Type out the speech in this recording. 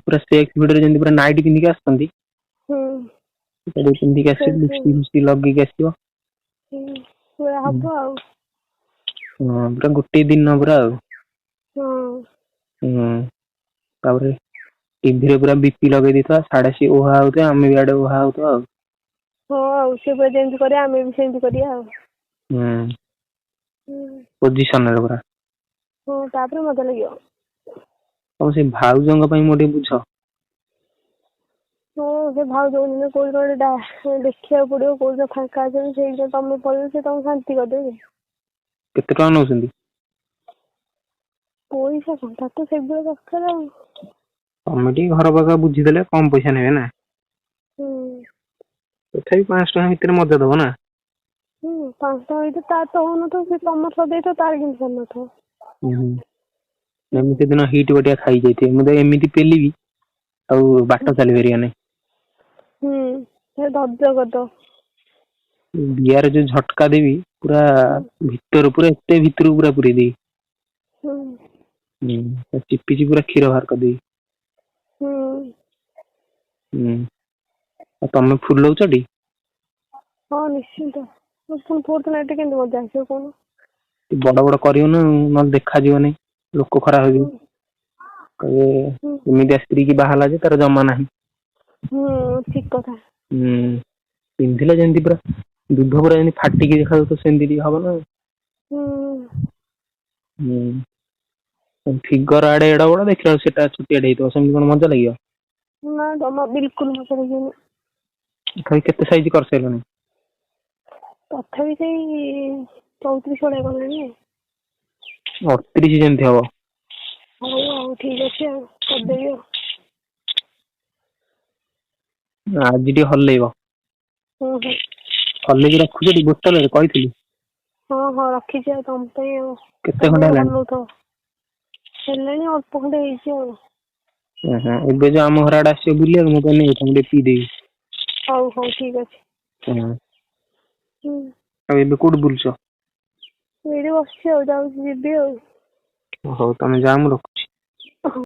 ପୁରା ସେକ୍ସ ଭିଡିଓରେ ଯେମିତି ପୁରା ନାଇଟି ପିନ୍ଧିକି ଆସନ୍ତି, ସେଟା ପିନ୍ଧିକି ଆସିବ, ସେମିତି। ଲିପଷ୍ଟିକ ଫିପଷ୍ଟିକ ଲଗେଇକି ଆସିବ। ହୁଁ, ପୁରା ହବ ଆଉ। ହଁ, ପୁରା ଗୋଟେ ଦିନ ପୁରା ଆଉ। ହୁଁ, ତାପରେ ଟିଭିରେ ପୁରା ବିପି ଲଗେଇ ଦେଇଥିବା, ସାଢେ ସିଏ ଓହା ହଉଥିବ, ଆମେ ବି ଆଡେ ଓହା ହଉଥିବା ଆଉ। ହଁ, ଆଉ ସିଏ ପୁରା ଯେମିତି କରିବା, ଆମେ ବି ସେମିତି କରିବା ଆଉ। ପୋଜିସନରେ ପୁରା। ହଁ, ତାପରେ ମଜା ଲାଗିବ। ତମ ସେ ଭାଉଜଙ୍କ ପାଇଁ ମୋ ଟିକେ ବୁଝ। ହଁ, ସେ ଭାଉଜଙ୍କୁ ଦିନେ କୋଉଦିନ ଗୋଟେ ଦେଖିବାକୁ ପଡିବ, କୋଉଦିନ ଫାଙ୍କା ଅଛନ୍ତି। ସେଇଦିନ ତମେ ପଳେଇବ, ସେ ତମକୁ ଶାନ୍ତି କରିଦେବେ। କେତେ ଟଙ୍କା ନଉଛନ୍ତି? ପଇସା କଣ, ତାର ତ ସେଗୁଡା ଦରକାର ଆଉ। ତମେ ଟିକେ ଘର ପାଖ ବୁଝିଦେଲେ କମ ପଇସା ନେବେ ନା? ହୁଁ। ତଥାପି 500 ଟଙ୍କା ଭିତରେ ମଜା ଦବ ନା? ହୁଁ, 500 ଟଙ୍କା ଭିତରେ ତାର ତ ହଉନଥିବ, ସେ ତମର ସରିଯାଇଥିବ, ତାର କିନ୍ତୁ ସରିନଥିବ। ହୁଁ, ମୁଁ ସେଦିନ ହିଟ୍ ବଟିକା ଖାଇ ଯାଇଥିବି, ମୁଁ ତ ଏମିତି ପେଲିବି ଆଉ ବାଟ ଚାଲି ପାରିବନି। ହୁଁ, ସେ ଧୈର୍ଯ୍ୟ କରିଦବ। ବିଆରେ ଯୋଉ ଝଟକା ଦେବି, ପୁରା ଭିତରୁ ପୁରା ଏତେ ଭିତରକୁ ପୁରା ପୁରେଇ ଦେବି। ହୁଁ, ଚିପି ଚିପି ପୁରା କ୍ଷୀର ବାହାର କରିଦେବି। ହୁଁ, ଆଉ ତମେ ଫୁଲଉଛ ଟି? ହଁ, ନିଶ୍ଚିନ୍ତ। ପୁଣି ଫୋର୍ଥ ନାଇଟ୍ କେମିତି ମଜା ଆସିବ କହୁନ? ବଡ ବଡ କରିବ ନା, ନହେଲେ ଦେଖାଯିବନି, ଲୋକ ଖରାପ ହେବେ, କହିବେ ଏମିତିଆ ସ୍ତ୍ରୀ କି ବାହା ହେଲା ଯେ ତାର ଜମା ନାହିଁ। ହୁଁ, ଠିକ କଥା। ହୁଁ, ପିନ୍ଧିଲେ ଯେମିତି ପୁରା ଦୁଧ ପୁରା ଯେମିତି ଫାଟିକି ଦେଖାଯାଉଥିବ, ସେମିତି ଟିକେ ହବ ନା। ହୁଁ, ଫିଗର ଆଡେ ଏଡ ବଡ ଦେଖିଲା ବେଳକୁ ସେଟା ଛୋଟିଆଟେ ହେଇଥିବ, ସେମିତି କଣ ମଜା ଲାଗିବ? ନା, ଜମା ବିଲକୁଲ ମଜା ଲାଗିବନି। ତଥାପି କେତେ ସାଇଜ କରିସାରିଲଣି? ତଥାପି ସେଇ 34 ଭଳିଆ କଲିଣି ଆଉ। 38 ଯେମିତି ହବ। ହଉ ଆଉ ଠିକ ଅଛି, ଆଉ କରିଦେବି ଆଉ। ଆଜି ଟିକେ ହଲେଇବ। ହୁଁ ହୁଁ ହଲେଇକି ରଖୁଛ ଟି ବୋତଲରେ କହିଥିଲି? ହଁ ହଁ, ରଖିଛି ଆଉ ତମ ପାଇଁ ଆଉ। କେତେ ଖଣ୍ଡେ ତମେ ହେଲାଣି? ହଲଉଥିବ। ହେଲାଣି, ଅଳ୍ପ ଖଣ୍ଡେ ହେଇଛି ଆଉ। ଓହୋ, ଏବେ ଯୋଉ ଆମ ଘର ଆଡେ ଆସିବ ବୁଲିବାକୁ, ମୁଁ ପାଇଁ ନେଇ ଟିକେ ପିଇଦେବି। ହଉ ହଉ, ଠିକ ଅଛି। ହଁ। ଆଉ ଏବେ କୋଉଠି ବୁଲୁଛ? ଏଇଠି ବସିଛି ଆଉ, ଯାଉଛି ଯିବି ଆଉ। ହଉ, ତମେ ଯାଅ, ମୁଁ ରଖୁଛି।